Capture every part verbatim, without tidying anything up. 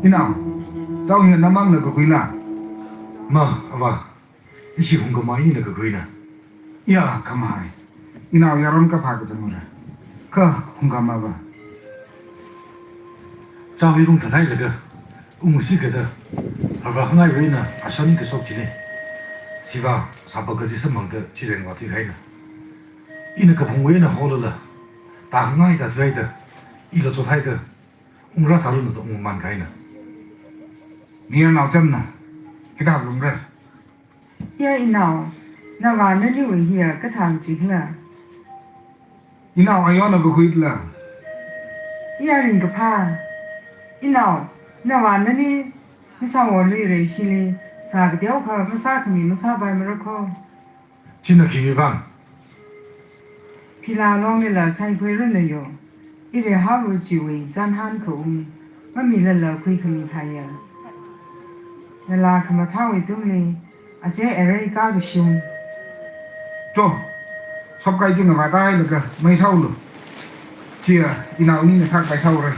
Inao, chao hi namangna kakhuila? Ma, ava, ishi hungkhamei eina kakhuina. Ya, khamei. Inao yaron kaphā kazangra. Kha hungkhamei va. Chao hi rungthathailaga, ungsi kada, hava hangaiwui eina ashan kashok chili. Siva, sāpa kaji samphangda chireng vāthuihaina. Ina kaphungwui eina holala, tākhangai tāthuida, ila chothaida, ungrāsālu nada ungman kahaina. Nirnao chamna, hithā lungra. Ya inao, nava naniwui hiya kathang chikla? Inao ayona kakhuila? Ya ringkaphā. Inao, nava nani, masāwo lui reishili, sā kateokha masākhami masāpaimara kho. China khiwui vang? Phila longlila saikhuiranu yo. Ire halu chiwui zanhan khaung. Mamilala khuikhami thāya. Nala khamathāwui tungli, ache arei kakashung. Cho, sopkai chingva tāhailaga, meisaolu. Chia, inao nina sākpai saura.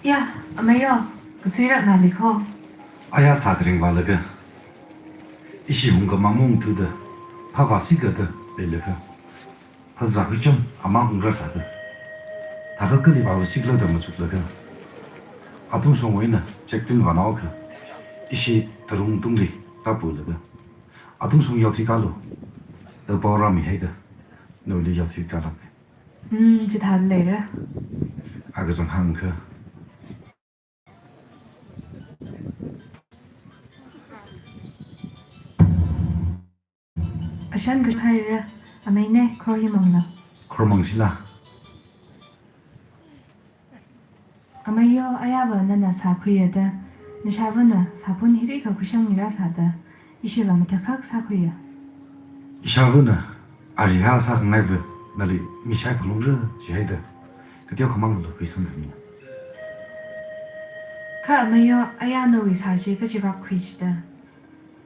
Ya, amei yo, kasuirak nali kho. Aya sākharing vālaga, ishi hungkhamei mungthuda, phavāsi kada leilaga, phazā khuicham amang ungrāsāda, thākha kali vāvasikla da machuklaga, atungshongwui eina check-in vānaokha, ishi tarung tungli tāpulaga, atungshong yaothui kalu, da pao rāmihaida, naoli yaothui kalak. Hmm, chithāda leira. Akha zanghang kha. Ashan kashok haira, amei ne, khor hi mangna. Khor mangshila. Amei yo, ayava nana sākhuiya da, nashāvana sāphun hi rikha khuishang mirāsāda, ishiva matakhak sākhuiya. Ishāvana, ariha sākhangaiva, nali mishai phalungra, jihaida, kateokhamang lukhui sangkhami. Kha amei yo, aya nawui sā chi kachivak khuichida.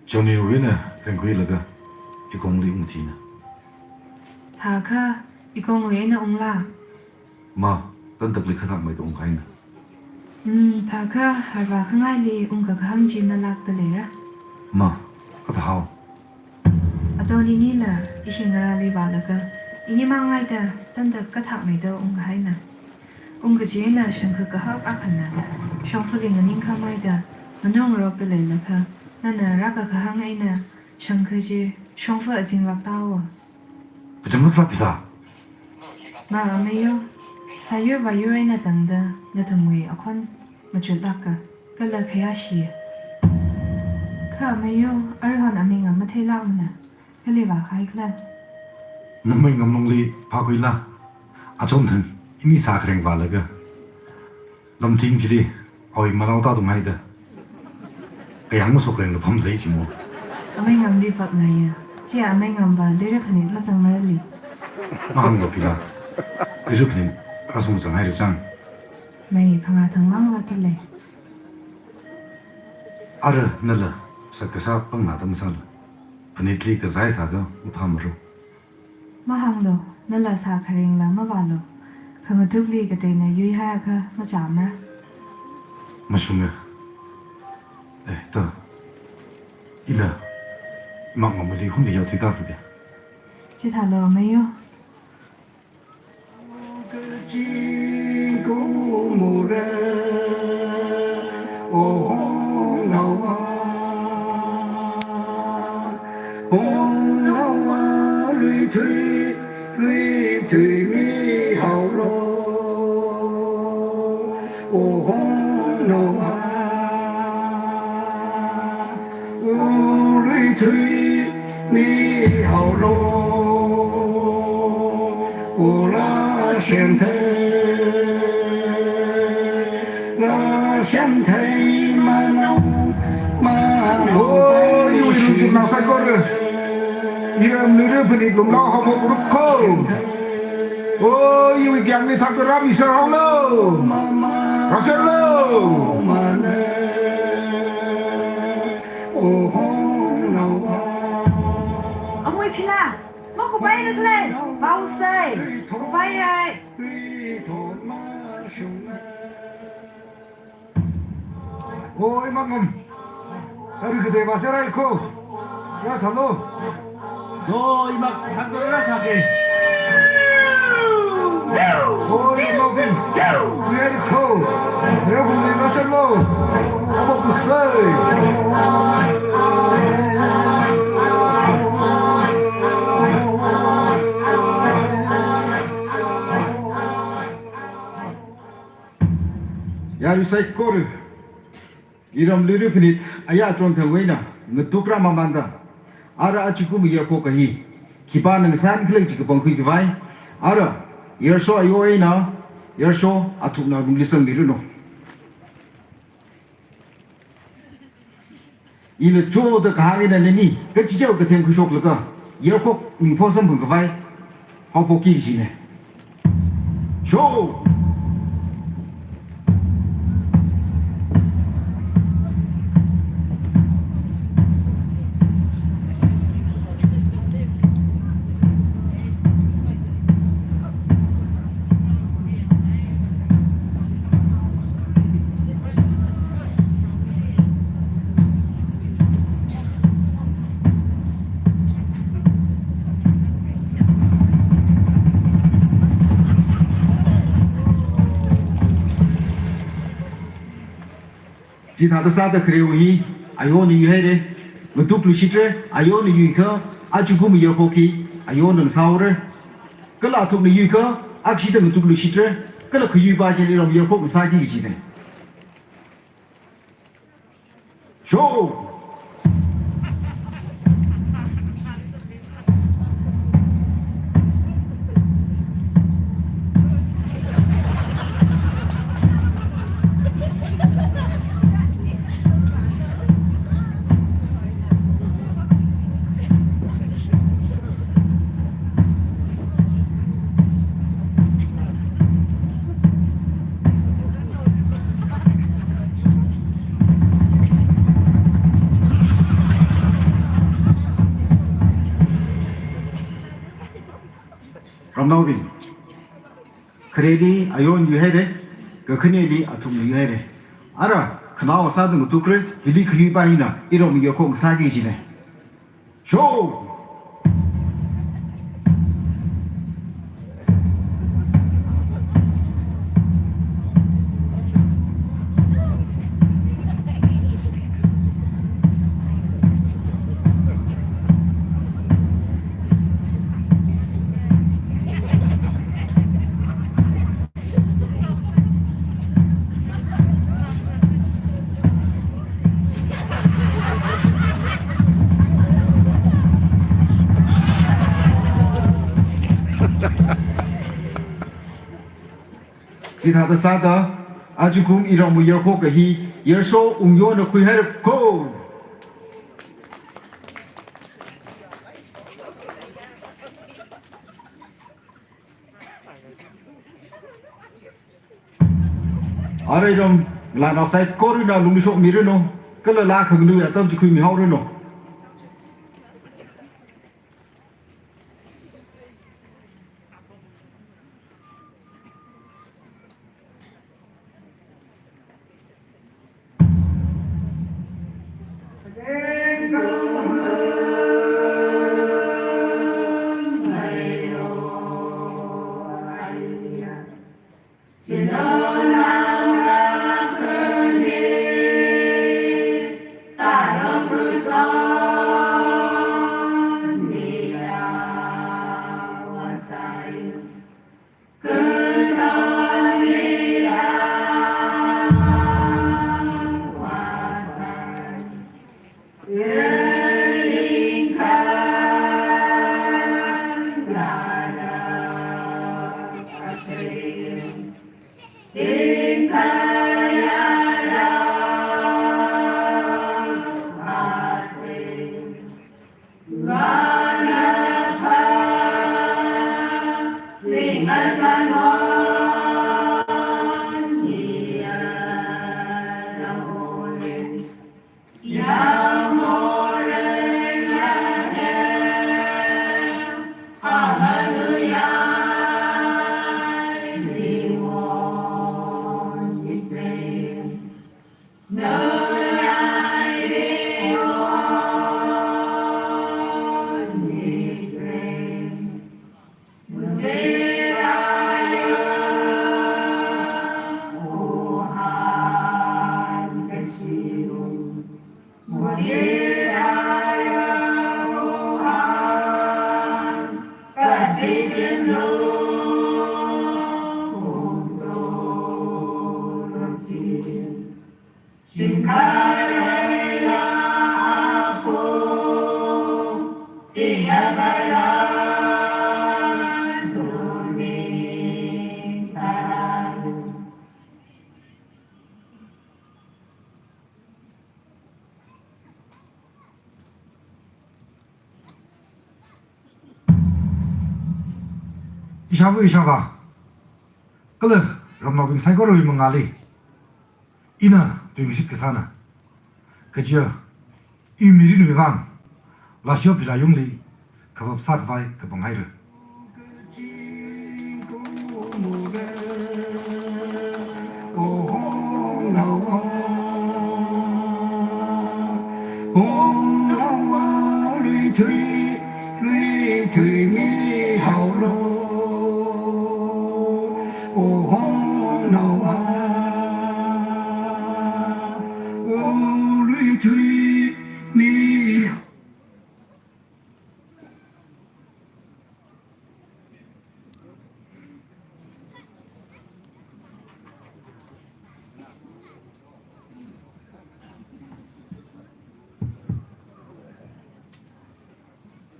Johnny wui eina rengkhuilaga, ikongli ungthina. Thākha, ikongwui eina ungla? Ma, tantakli khathak meida ungkahaina. Hmm, thākha, harvā khangaili ungkakahang chi nalākda leira? Ma, kathāhao. Ato ninila, ishi ngarāli vālaga, ini mangaida, tantak kathak meida ungkahaina. Ungkaji eina shangkha kahak akhana, shongfali nganingkhameida, manung ngarokda leilakha, nana rākakahang eina, shangkha chi, shongfa azing laktawo. Kachangkhat rāpida. Ma amei yo, sāyur vāyur eina tangda, nathumwui akhon machutlaka, kala khayāshi. Kha amei yo, arihon amei ngam matheilakmana, kali vākahai khala? Namei ngam longli phākhuila, achonthang, ini sākharing vālaga. Lamting chili, awui manao tātunghaida. Kayang masokrenglā pamzai chimo. Amei ngamli pakngaiya. Chia amei ngamva lira phanit mazangmarali. Mahānglo pila. Lira phanit rāsung zanghaira chang. Mei phangā thangmang vātale. Ara nala, sākasā pangna tamsāla. Phanitli kazai sāga maphāmaro. Mahānglo, nala sākharingla mavālo, khangatukli kateina yuihaiakha machāmara. Mashunga. Eh, to. Ila, imak mamali hunli yaothui kafuga. Chithālo, amei yo. Oi, iwui lungkim nao saikora. Iram nuru phanit lumlao haophok rukho. Oi, iwui kyangli thakda rāmi sārhaolu. Rāserlu. Amui phina, makupai rikle, bausai, kupai ai. Oi, mangam. Ari kade basera ko. Rāsālu. Oi, mak, thangda rāsāke. Oi, mangam. Ari ko. Rābungli rāsālu. Aba kusai. Yarui saikora, iram luru phanit aya chonthangwui eina ngatuk rāmamanda, ara achikum yarkhok kahi khipāna ngasānkhala chi kapangkhui khavai, ara yarsho ayo eina yarsho athukna lungli sangmiranu. Ina choda kahāng eina nani kachichao kathemkhui shoklaga yarkhok mingpho samphang khavai haophokki kajina. Sho! Chithāda sāda kharewui hi ayona yuihaira, ngatuk luishitra, ayona yuikha achikum yarkhok hi ayona ngasāhaora. Kala athukna yuikha akshida ngatuk luishitra, kala khayuipa chili iram yarkhok ngasāki kajina. Sho! Ramnaobing, khareli ayona yuihaira, kakhaneli athukna yuihaira. Ara khanao sāda ngatukra, hili khayuipa hina iram yarkhok ngasāki kajina. Sho! Chithāda sāda, achikum iramwui yarkhok kahi, yarsho ungyona khuihaira ko. Ara iram ngalānao saikorana lungli shokmiranu, kala laa khanganuiwui atam chi khuimihaoranu. Ishāva ishāvā, kala ramnaobing saikorawui mangāli ina tuingashit kasāna. Kaja, iwui mirinwui vang, Lashio Pira yungli kavap sākhavai kapanghaira.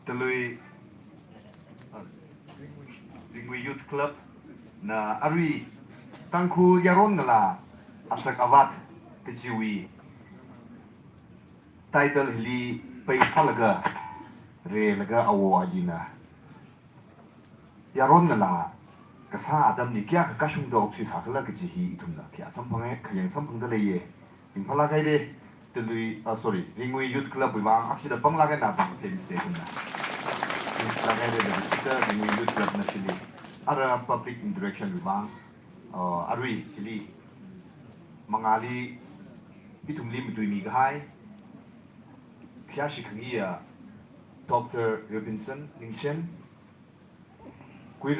Talui, ah, Ringui Youth Club na arui Tangkhul yaron ngalā asak avat kajiwui title hili pei sālaga, relaga awo ayina yaron ngalā kasā atamli kayākha kashungda okthui sākhala kaji hi ithumna khi samphanga, khayang samphangda leiya. Ringphālāk haira, Talui, ah, sorry, Ringui Youth Club wui vang, akshida panglāk eina pangthemsa ithumna. Ringphālāk haira, Talui, sida Ringui Youth Club na chili ara public interaction wui vang, ah, arui chili mangāli ithumli matuimi kahai, khayāshi khangayi, ah, Doctor Robinson Ningshen,